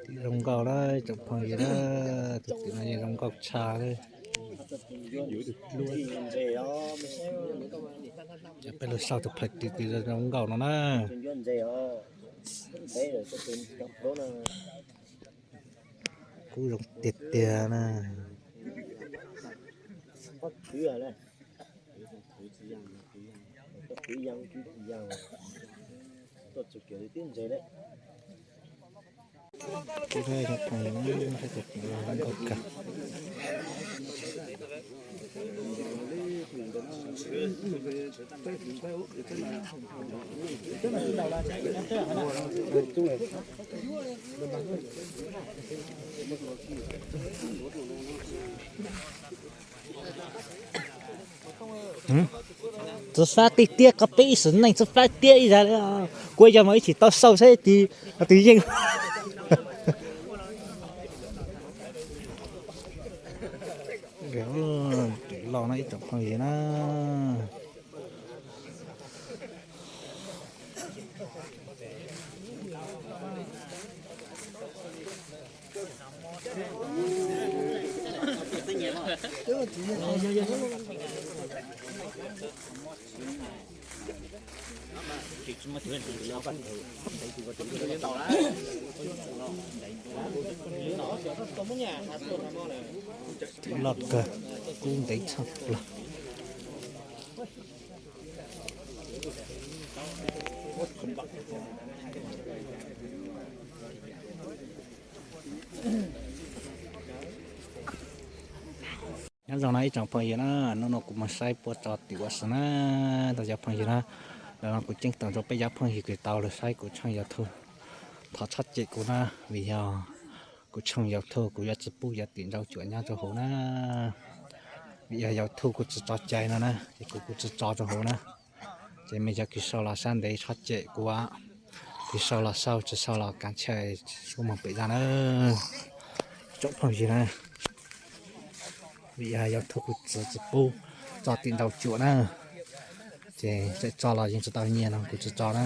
Tim zoo nkauj na, tsoom phooj ywg na, tus tim no yeej zoo nkauj tshaj li. Peb los saib tus phaj tim tim zoo nkauj no na. Kuj zoo tiag tiag na. Txawv fab tiag tiag, qhov peb ib sim neej txawv fab tiag ib zag li. Kuv yog mas ib chim tau sau saib tis, tis yeej. Tim loj no ib tsoom phooj ywg na. Tim loj kawg, kub ntev tshaj plaws. Nyob zoo na ib tsoom phooj ywg na, hnub no kuv mus saib puab tso tim ua si na. Ntau cov phooj ywg na, ntawm no kuv ceeb toom rau peb cov phooj ywg kws tau los saib kuv tshooj YouTube, thov txhob cem kuv na, vim yog kuv tshooj YouTube kuv yuav tsis pub cov tim nrau cuam nyob rau hauv na. Vim yog YouTube kuv tsis tso cai no na, ces kuv kuv tsis tso rau hauv na. Ces mej cov kws sau los sab ntev txhob cem kuv, kws sau los sau, tsis sau los kav chai, suab moog pem zaj na. Tsoom phooj ywg na, vim yog YouTube kuv txwv tsis pub tso tim nrau cuam na, ces txawm tso los yeej tsis tau nyiaj no kuv tsis tso na.